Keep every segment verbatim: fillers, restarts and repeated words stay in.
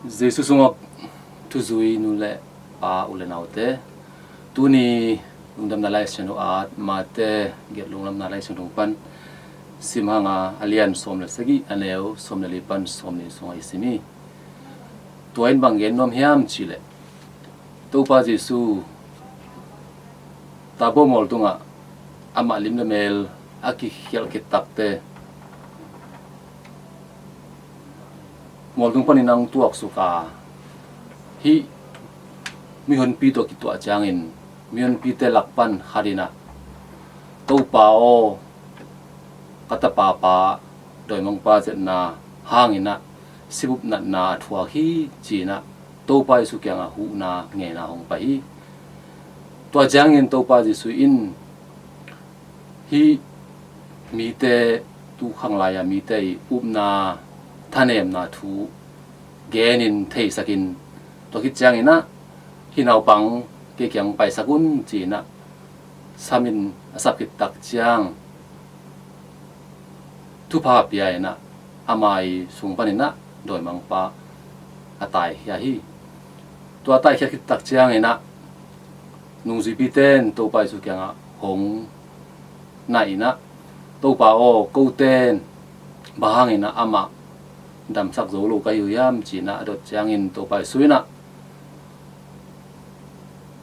Jesu sungah thuzui nu le pa, u le naute, tuni Lungdamna Lai Siangtho at Mate gelh Lungdamna Lai Siangtho pan sim hanga, a lian sawm le sagih, a neu sawm le li pan sawm nih sungah i sim hi. Tua in bang gen nuam hiam cihleh, Topa Jesu Tabor mual tungah amah lim le mel a kikhialh khit takte, mual tung panin a hong tuaksuk a, hih mihonpi tawh kituah ciangin, mihonpite lak pan khat in ah, "Topa aw, ka tapa pa dawimangpa zetna hangin ah sipup natna a thuak hi," ci-in ah Topa Jesu kiangah huhna ngeina hong pai hi. Tua ciangin Topa Jesu in hih mite, tu khanglai-a mite ih upna, thanemna thu genin theisakin, tua khit ciangin ah, "Hih naupang kei kiang paisak un," ci-in ah samin a sap khit tak ciang, thupha pia in ah, ama ih sung panin ah dawimangpa a taikhia hi. Tua a taikhia khit tak ciangin ah, nungzuipite in Topa Jesu kiangah hong nai in ah, "Topa aw, kote in bang hangin ah amah damsak zo lo ka hi uh hiam?" ci-in ah a dot ciangin, Topa Jesu in ah,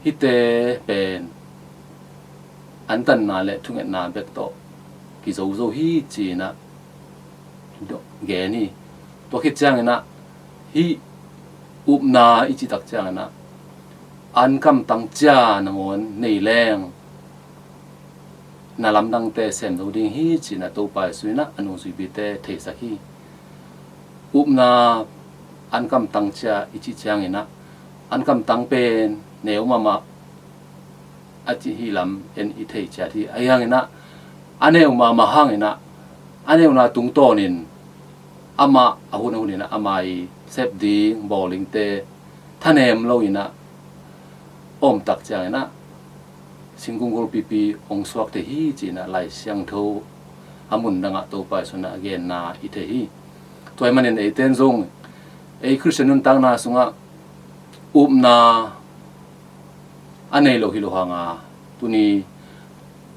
"Hihte pen antanna le thungetna bek tawh kizo zo hi," ci-in ah gen hi. Tua khit ciangin ah, hih upna i cih tak ciangin ah, "Ankam tang cia nangawn nei leng, na lamdangte sem zo ding hi," ci-in ah Topa Jesu in ah a nungzuipite theisak hi. Upna, ankam tang cia i cih ciangin ah, ankam tang pen neu mahmah a cih hi lam en i thei ciat hi. Ahi hangin ah, a neu mahmah hangin ah, a neuna tungtawnin amah a hun a hunin ah ama ih sep ding bawlingte thanem loin ah a om tak ciangin ah, singkung golpipi hong suak thei hi, ci-in ah Lai Siangtho a mun dangah Topa Jesu in ah a genna i thei hi. Tua ahih manin eite in zong, ei Khristian nuntakna sungah upna a nei lo hi lo hanga, tuni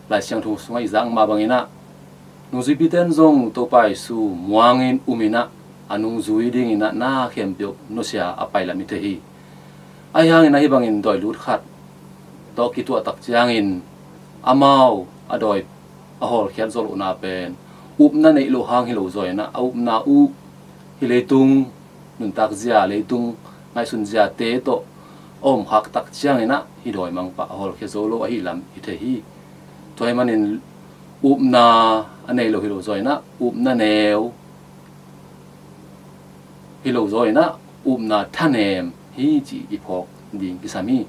Lai Siangtho sungah i zak mah bangin ah, nungzuipite in zong Topa Jesu muangin umin ah, a nungzui dingin ah na khempeuh nusia a pai lam i thei hi. Ahi hangin ah, hih bangin dawi lut khat tawh kituah tak ciangin, amau a dawi a hawlkhiat zawh lohna pen upna neih loh hang hi lo zaw in ah, a upna uh hih leitung nuntak zia, leitung ngaihsun ziate tawh a om khak tak ciangin ah, hih dawimangpa a hawlkhia zo lo ahih lam i thei hi. Tua ahih manin upna a nei lo hi lo zaw in ah, upna neu hi lo zaw in ah, upna thanem hi cih i phawk ding kisam hi.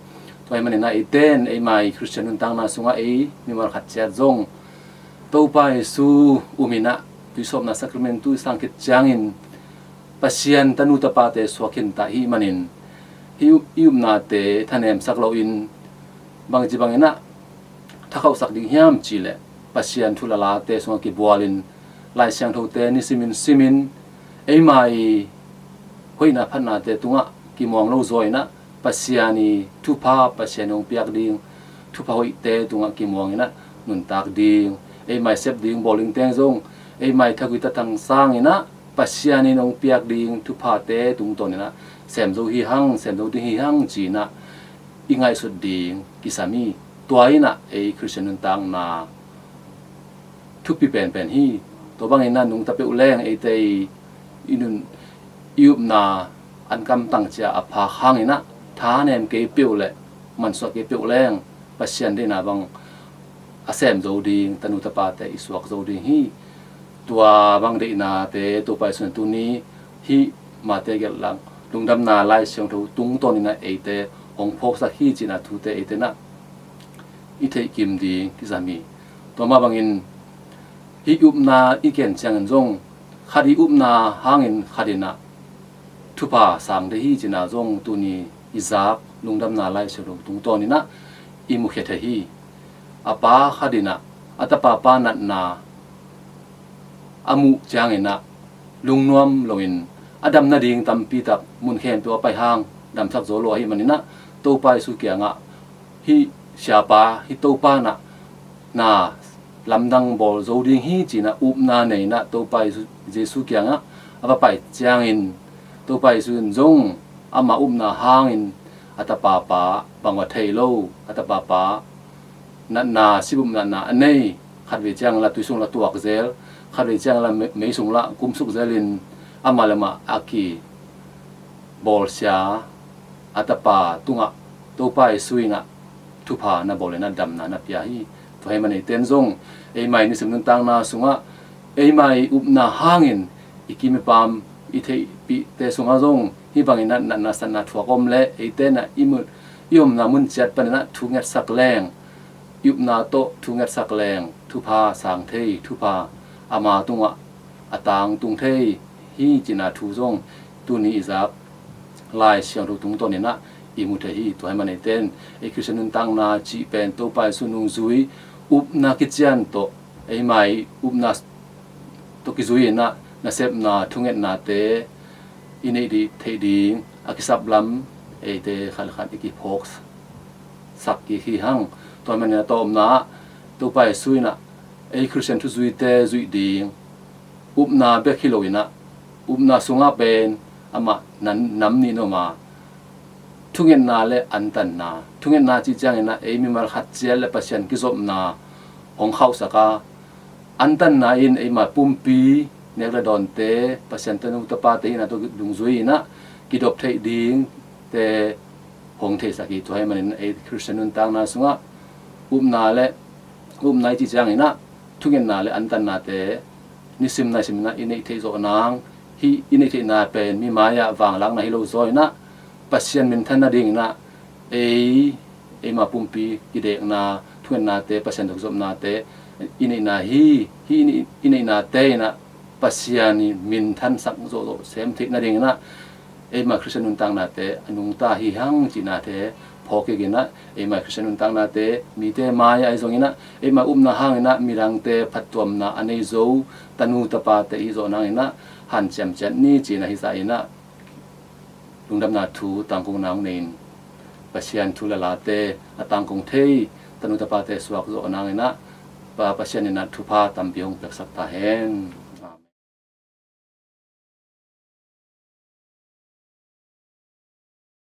Tua ahih manin ah, eite in eima ih Khristian nuntakna sungah ei mimal khat ciat zong Topa Jesu umin ah, tuisawpna sakramentu i sang khit ciangin Pasian tanu tapate suak khin ta i hih manin, hih up-, i upnate thanemsak loin, bangci bangin ah thakhauhsak ding hiam cihleh, Pasian thu lalate sungah kibualin, Lai Siangthote nisimin simin, eima ih hoihna phatnate tungah kimuang lo zaw in ah, Pasian ih thupha, Pasian ih hong piak ding thupha hoihte tungah kimuang in ah nuntak ding, eima ih sep ding bawlingte in zong, eima ih thagui tathang sangin ah, Pasian in hong piak ding thuphate tungtawn in ah sem zo hi hang, sem zo ding hi hang, ci-in ah i ngaihsut ding kisam hi. Tua in ah ei Khristian nuntakna thupi penpen hi. Tua bangin ah nungta peuh leng, eite ih i nun, i upna ankam tang cia a phak hangin ah, thanem kei peuh le mansuah kei peuh leng, Pasian deihna bang a sem zo ding tanu tapate i suak zo ding hi. Tua bang deihnate Topa Jesu in tuni hih Mate gelh Lungdamna Lai Siangtho tungtawn in ah eite hong phawksak hi, ci-in ah thute eite in ah i theihkim ding kisam hi. Tua mah bangin, hih upna i ken ciangin zong, khat ih upna hangin khat in ah thupha sang ding hi, ci-in ah zong tuni i zak Lungdamna Lai Siangtho tungtawn in ah i mukhia thei hi. A pa khat in ah a tapa pa natna a muh ciangin ah, lungnuam loin a dam nading tampi tak mun khempeuh a pai hang damsak zo lo ahih manin ah Topa Jesu kiangah hih siapa, hih Topa in ah na lamdang bawl zo ding hi ci-in ah upna nei-in ah Topa Jesu, Jesu kiangah a va pai ciangin Topa Jesu in zong ama upna hangin a tapa pa bang va thei lo, a tapa pa natna, sibum natna a nei, khatvei ciang la tui sung la tuak zel, khatvei ciang la me-, mei sung la kumsuk zelin amah le amah a kibawlsia a tapa tungah Topa Jesu in ah thupha na bawl in ah damna na pia hi. Tua ahih manin eite in zong eima i nisim nuntakna sungah eima i upna hangin i kim i pam i theihpihte sungah zong hih bangin ah natna satna thuak om leh eite in ah i mu-, i omna mun ciat panin ah thungetsak leng, i upna tawh thungetsak leng thupha sang thei, thupha ama tungah a tangtung thei hi cihna thu zong tuni i zak Lai Siangtho tungtawnin ah i mu thei hi. Tua ahih manin eite in ei Khristian nuntakna cih pen Topa Jesu nungzui upna kician tawh eima i upna tawh kizui in ah nasepna thungetnate i neih dih theih ding a kisap lam eite khat le khat i kiphawksak kik hi hang. Tua ahih manin a tawpna ah Topa Jesu in ah ei Khristian thuzuite zuih ding upna bek hi lo in ah upna sungah pen amah nan nam nih in om a, thungetna le antanna. Thungetna cih ciangin ah ei mimal khat ciat le Pasian kizopna hong khauhsak a, antanna in eima pumpi nek le dawnte, Pasian tanu tapate hihna tawh dungzui in ah kidop theih dingte hong theisak hi. Tua ahih manin ei Khristian nuntakna sungah upna le upna i cih ciangin ah thungetna le antannate nisim naisim in ah i neih theih zawh nang, hih i neih theihna pen mi mai-ah vanglakna hi lo zaw in ah Pasian minthan nadingin ah ei, eima pumpi kidekna, thungetnate, Pasian tawh kizopnate i neihna hi. Hih i neih, i neihnate in ah Pasian i minthansak zawhzawh sem theih nadingin ah eima Khristian nuntaknate a nungta hi hang cihnate phawk kik in ah eima Khristian nuntaknate mite mai-ah ahi zongin ah eima upna hangin ah midangte phattuamna a nei zo tanu tapate i hih zawh nangin ah hanciam ciat ni cihna hi zah in ah lungdamna thu tangkona hong nei in Pasian thu le late a tangkong thei tanu tapate suak zawh nangin ah Pa Pasian in ah thupha tampi hong piaksak ta hen.